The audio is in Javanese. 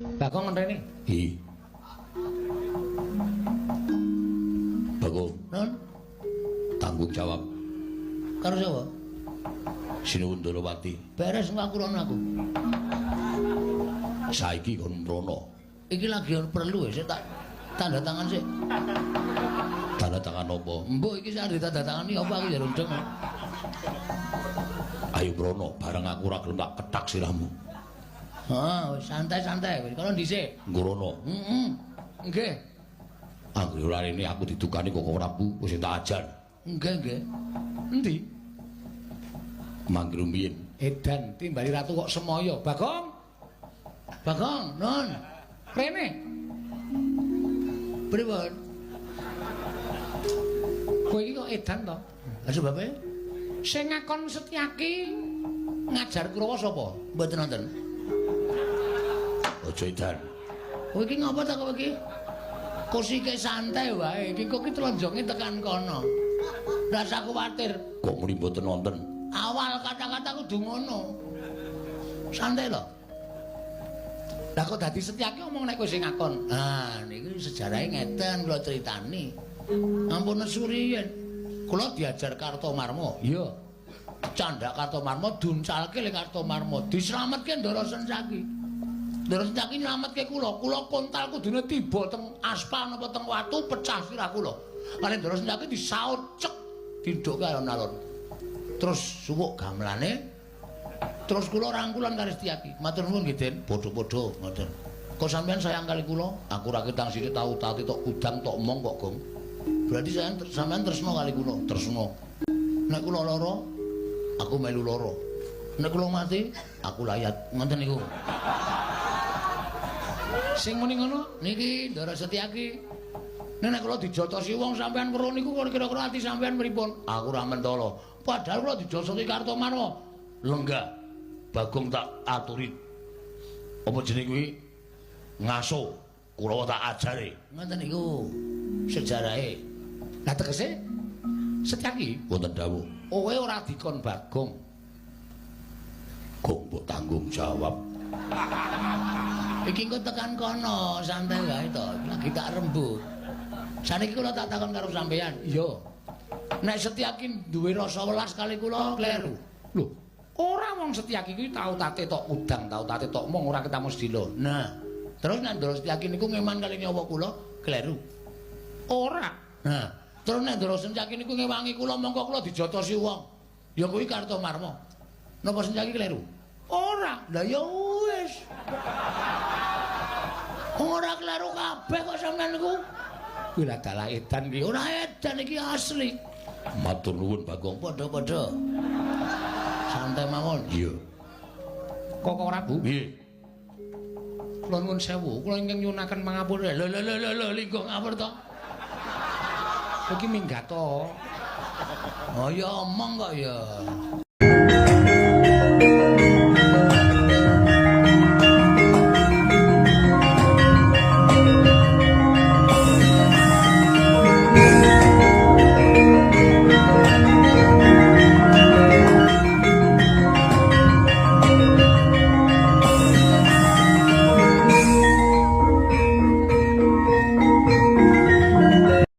Bagong rene. Hi. Bagong, Non, tanggung jawab karo sapa? Sinuwun Ndorowati. Beres aku rono aku. Saiki kon mrono. Iki lagi ono perlu ya, sik tak tanda tangan sik. Tanda tangan apa? Mbok iki sak ditanda tangani apa aku ya rundeng. Ayo mrono, bareng aku ora gelem tak kethak sirahmu. Heeh, wis santai-santai wis kono dhisik. Nggrono. Heeh. Nggih. Anggere ora rene aku didukani kok Prabu wis tak ajar. Nggih, nggih. Endi? Mangke rumiyin. Edan timbali ratu kok semaya. Bagong, Bagong, non. rene. Pripun? Kowe iki kok edan to? Lah sebabe Sing ngakon Setyaki ngajar Kurawa sapa? Mboten nonton. Aja edan. Kowe iki ngapa ta kowe iki? Kosike santai wae, iki kok ki tlenjonge tekan kono. Rasa kuwatir. Kok muni mboten nonton? Awal kata-kata kudu ngono. Santai lho. Lah kok dadi Setyaki omong nek kowe sing ngakon. Ah, niki sejarahe ngeten kula critani. Ampun nesu riyen. Kula diajar Kartomarma. Iya. Candhak Kartomarma duncalke le Kartomarma, dislametke Ndara Sencaki. Ndara Sencaki nylametke kula. Kula kontal kudune tiba teng aspal napa teng watu pecah sirah kula. Kali Ndara Sencaki disaut cek dindhokke alon-alon. Terus suwuk gamelane. Terus kula rangkulan karo Setyaki. Matur nuwun nggih, Den. Padha-padha ngoten. Kok sampean sayang kali kula? Aku ra ketang sithik tau tati tok udang tok mong kok, Gong. Berarti sampean tresna kali kula, tresna. Nek kula lara, aku melu lara. Nek kula mati, aku layat. Ngoten niku. Sing muni ngono Niki Ndara Setyaki. Nek kula dijotosi wong sampean weruh niku kira-kira ati sampean pripun? Aku ora mentala. Padahal kula dijotosi Kartomarma. Lenggah. Bagong tak aturi. Apa jenenge kuwi? Ngaso. Kurawa tak ajare. Ngoten niku sejarahe. Lah tegese Setyaki Wonten dawuh. kowe ora dikon Bagong. Gong mbok tanggung jawab. Iki engko tekan kono, santai wae to. Lagi tak rembug. Saniki kula tak takon karo sampean. Iya. Nek Setyaki duwe rasa welas kali kula kleru. Lho, ora wong Setyaki kuwi tau tate tok udang, tau tate tok mong ora ketemu sedilo. Nah, terus nek Ndara Setyaki niku ngeman kali nyawa kula kleru. Ora. Nah, terus nek Ndara Setyaki niku ngewangi kula mongko kula dijotosi wong. Ya kuwi Kartomarma. Napa Setyaki kleru? Ora. Lah ya wis. Ora kleru kabeh kok sampean niku. Kuwi lah dalah edan ki. Ora edan iki asli. Matur nuwun Bagong. Padha-padha. Santai mawon. Iya. Kok Prabu? Nggih. Kula nuwun sewu, kula ingkang nyuwunaken pangapura. Lho lho lho lho lho lingguh ngawur to. Iki minggat to. Oh ya omong kok ya.